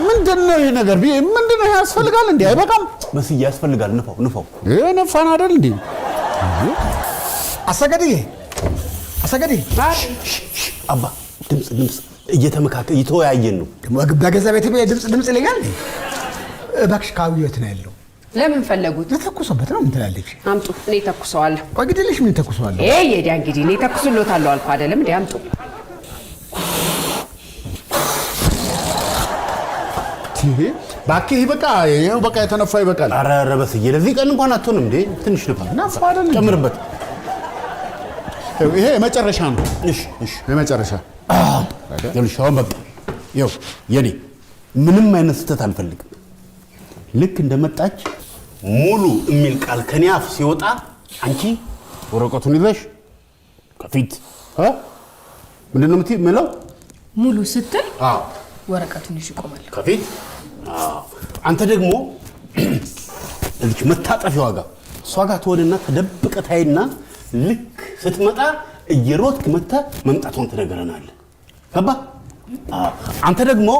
ምንድን ነው ይሄ ነገር? ምንድን ነው ይሄ? ያስፈልጋል እንዴ? አይበቃም? መስዬ ያስፈልጋል። ንፋው ንፋው። ይሄ ነፋን አይደል እንዴ? አሰገድዬ አሰገድዬ፣ አባ ድምፅ ድምፅ፣ እየተመካከ እየተወያየን ነው። በገዛ ቤት ድምፅ ድምፅ ይለኛል እንዴ? እባክሽ ካውዬ የት ነው ያለው? ለምን ፈለጉት? ተተኩሶበት ነው። ምን ትላለች? አምጡ፣ እኔ ተኩሰዋለሁ። ቆይ ግድልሽ፣ ምን ተኩሰዋለሁ? ይሄ የዲያ እንግዲህ እኔ ተኩስሎታለሁ አልኩህ አይደለም እንዴ? አምጡ። እባክህ ይበቃ፣ ይኸው በቃ የተነፋ ይበቃል። ኧረ ኧረ በስዬ ለዚህ ቀን እንኳን አትሆንም እንዴ? ትንሽ ንፋ፣ ነፋ አይደል እንዴ? ጨምርበት። ይሄ የመጨረሻ ነው። እሺ እሺ፣ የመጨረሻ። ይኸውልሽ አሁን በቃ ይኸው የኔ ምንም አይነት ስህተት አልፈልግም። ልክ እንደመጣች ሙሉ የሚል ቃል ከኔ አፍ ሲወጣ አንቺ ወረቀቱን ይዘሽ ከፊት ምንድን ነው የምትይው የምለው? ሙሉ ስትል አዎ ወረቀቱን ይዤ እቆማለሁ። ከፊት። አዎ። አንተ ደግሞ እዚች መታጠፊያዋ ጋር እሷ ጋር ትሆንና ተደብቀህ ታይና ልክ ስትመጣ እየሮጥክ መተህ መምጣቷን ትነግረናለህ። ገባህ? አዎ። አንተ ደግሞ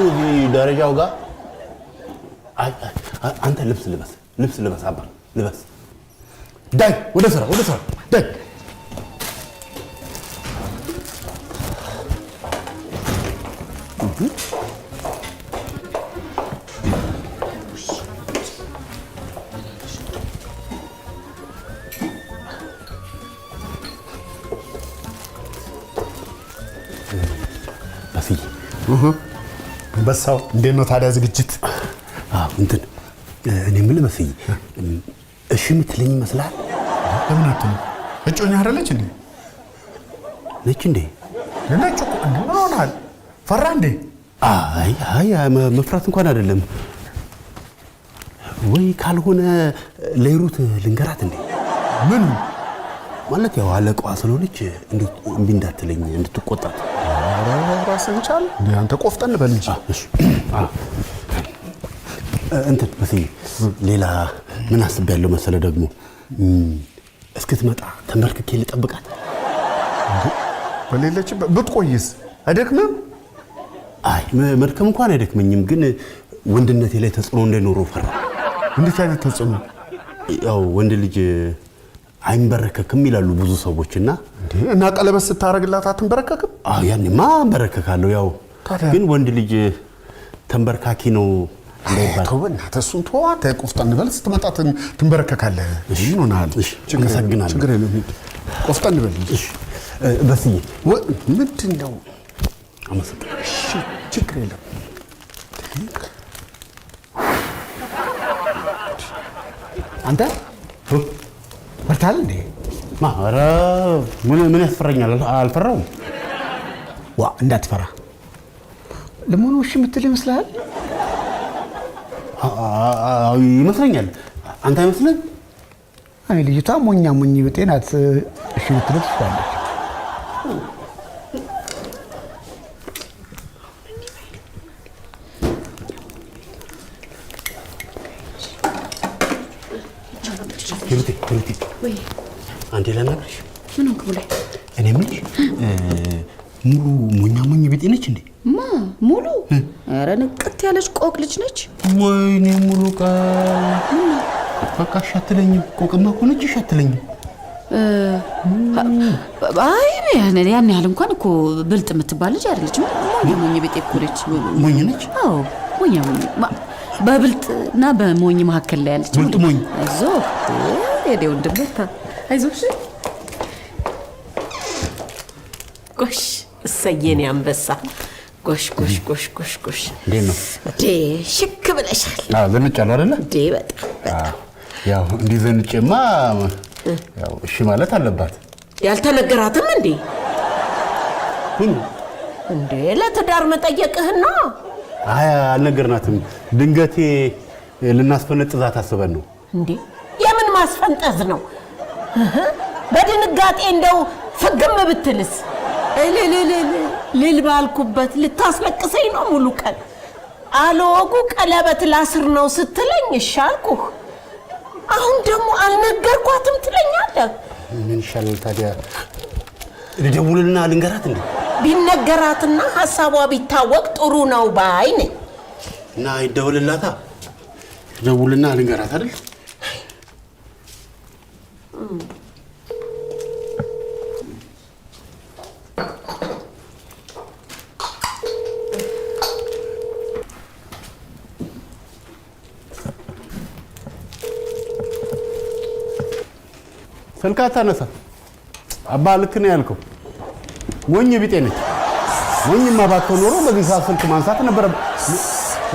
እዚህ ደረጃው ጋር አይ አይ፣ አንተ ልብስ ልበስ፣ ልብስ ልበስ፣ አባ ልበስ። ዳይ ወደ ስራ፣ ወደ ስራ ዳይ። በስዬ አንበሳው እንዴት ነው ታዲያ ዝግጅት? አዎ እንትን እኔ የምልህ በስዬ እሺ የምትለኝ ይመስልሃል? ለምን አትልም? እጮኛ አይደለች እንዴ? ነች እንዴ? ነች እኮ። እንዴ ምን ሆነሃል? ፈራ እንዴ? አይ አይ መፍራት እንኳን አይደለም። ወይ ካልሆነ ለሂሩት ልንገራት እንዴ? ምን ማለት ያው አለቃዋ ስለሆነች እምቢ እንዳትለኝ እንድትቆጣት። ኧረ ራስህን ቻል እንዴ አንተ፣ ቆፍጠን በል እንጂ። እሺ። እንትን በስዬ ሌላ ምን አስቤያለሁ መሰለህ ደግሞ እስክትመጣ ተንበርክኬ ልጠብቃት። በሌለችበት ብትቆይስ አይደክምም? አይ መድከም እንኳን አይደክመኝም፣ ግን ወንድነቴ ላይ ተጽዕኖ እንዳይኖረው ፈራ። እንዴት አይነት ተጽዕኖ? ያው ወንድ ልጅ አይንበረከክም ይላሉ ብዙ ሰዎች እና እንዴ እና ቀለበት ስታረግላት አትንበረከክም? አዎ ያኔማ አንበረከካለሁ። ያው ታዲያ? ግን ወንድ ልጅ ተንበርካኪ ነው እንዳይባል። ተው በእናትህ እሱን ተው። አንተ ቆፍጠን በል፣ ስትመጣ ትንበረከካለህ። ምን ሆነሃል? እሺ፣ አመሰግናለሁ። ችግር የለም ሂድ። ቆፍጠን በል እንጂ። እሺ በስዬ ምንድን ነው? አመሰግናለሁ። እሺ ችግር የለም። አንተ ፈርተሃል እንዴ? ማ ኧረ ምን ያስፈራኛል? አልፈራውም። ዋ እንዳትፈራ። ለመሆኑ እሺ የምትል ይመስልሃል? ይመስለኛል። አንተ አይመስልህም? አይ ልጅቷ ሞኛ ሞኝ ብጤ ናት። እሺ ልትል ትችላለች። ሂሩቴ ሂሩቴ፣ ወይ አንዴ ላናግርሽ። ምን ሆንክ ሙሌ? እኔ የምልሽ ሙሉ ሞኛ ሞኝ ቢጤ ነች እንዴ? ማ ሙሉ? ኧረ ንቅት ያለች ቆቅ ልጅ ነች። ወይኔ ሙሉ በቃ እሺ አትለኝም። ቆቅማ ከሆነች እሺ አትለኝም። አይ ያን ያህል እንኳን እኮ ብልጥ የምትባል ልጅ አይደለችም። ሞኛ ሞኝ ቢጤ እኮ ነች። ሞኝ ነች? አዎ ሞኛ ሞኝ፣ በብልጥና በሞኝ መካከል ላይ ያለች። ብልጥ ሞኝ። አይዞህ የኔ ወንድም በርታ፣ አይዞህ። እሺ ጎሽ እሰይ የኔ አንበሳ፣ ጎሽ ጎሽ ጎሽ ጎሽ ጎሽ። እንዴት ነው? እንዴ ሽክ ብለሻል። አዎ ዘንጫለሁ አይደለ? እንዴ በጣም በጣም። ያው እንዲህ ዘንጬማ ያው እሺ ማለት አለባት። ያልተነገራትም እንዴ? ምን? እንዴ ለትዳር መጠየቅህን ነው? አይ አልነገርናትም። ድንገቴ ልናስፈነጥዛት አስበን ነው። እንዴ የምን ማስፈንጠዝ ነው? በድንጋጤ እንደው ፍግም ብትልስ? እልልልል ልል ባልኩበት ልታስለቅሰኝ ነው ሙሉ ቀን። አለወጉ ቀለበት ላስር ነው ስትለኝ እሺ አልኩህ። አሁን ደግሞ አልነገርኳትም ትለኛለህ። ምን ይሻላል ታዲያ? ልደውልና ልንገራት እንዴ? ቢነገራትና ሀሳቧ ቢታወቅ ጥሩ ነው ባይ ነኝ። እና ይደውልላታ። ደውልና ልንገራት አይደል? ስልክ አታነሳ። አባ ልክ ነው ያልከው። ሞኝ ቢጤ ነች። ሞኝማ ባትሆን ኖሮ በዚህ ሰዓት ስልክ ማንሳት ነበረ።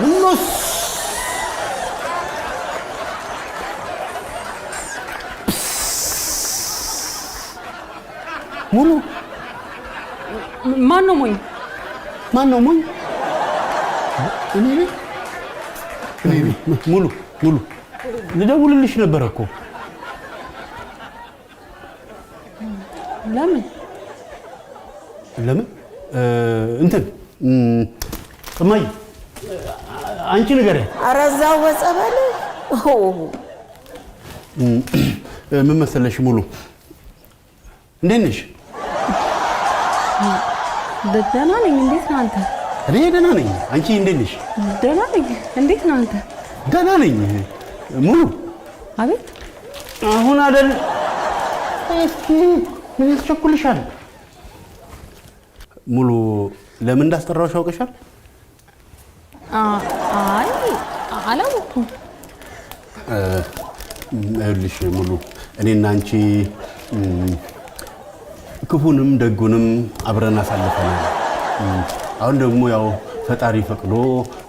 ምነው ሙሉ ማን ነው ሞኝ? ማን ነው ሞኝ? እኔ ነኝ እኔ ነኝ። ሙሉ ሙሉ ልደውልልሽ ነበረ እኮ። ለምን? ለምን እንትን እማዬ አንቺ ንገሪያት። ኧረ እዛው በጸበል ምን መሰለሽ ሙሉ፣ እንዴት ነሽ? ደህና ነኝ። እንዴት ነህ አንተ? እኔ ደህና ነኝ። አንቺ እንዴት ነሽ? ደህና ነኝ። እንዴት ነህ አንተ? ደህና ነኝ ሙሉ። አቤት። አሁን አይደል? እስኪ ምን ያስቸኩልሻል? ሙሉ ለምን እንዳስጠራሁሽ አውቀሻል? አይ አላወኩም። ይኸውልሽ ሙሉ፣ እኔና አንቺ ክፉንም ደጉንም አብረን አሳልፈናል። አሁን ደግሞ ያው ፈጣሪ ፈቅዶ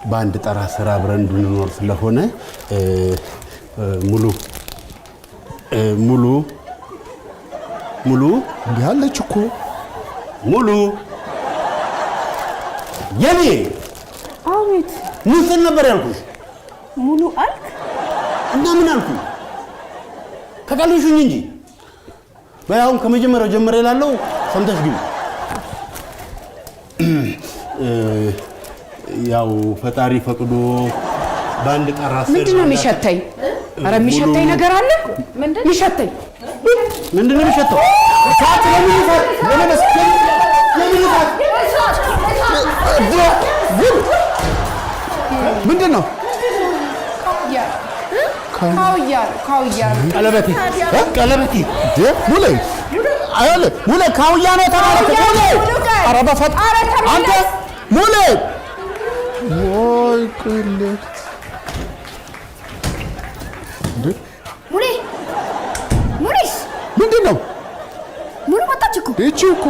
በአንድ ጠራ ስራ አብረን እንድንኖር ስለሆነ ሙሉ ሙሉ ሙሉ እንዲህ አለች እኮ ሙሉ የኔ አቤት። ምን ስል ነበር ያልኩሽ? ሙሉ አልክ? እና ምን አልኩ? ከቃልሽኝ እንጂ። በይ አሁን ከመጀመሪያው ጀምሬ እላለሁ፣ ሰምተሽ ግቢ። ያው ፈጣሪ ፈቅዶ በአንድ ጣራ ስር ምንድን ነው የሚሸተኝ? ኧረ የሚሸተኝ ነገር አለ። የሚሸተኝ ምንድን ነው የሚሸተው? እሳት! ለምን እሳት? ለምን ለምን እሳት? ምንድን ነው? ካውያ ካውያ። ቀለበቴ ቀለበቴ ሙሌ አይደለ ሙሌ፣ ካውያ ነው የተባለ እኮ ሙሌ። ኧረ በፈጣሪ አንተ ሙሌ፣ ወይ ቅሌት! ሙሌ ሙሌስ ምንድን ነው ሙሉ መጣች እኮ። ይቺ እኮ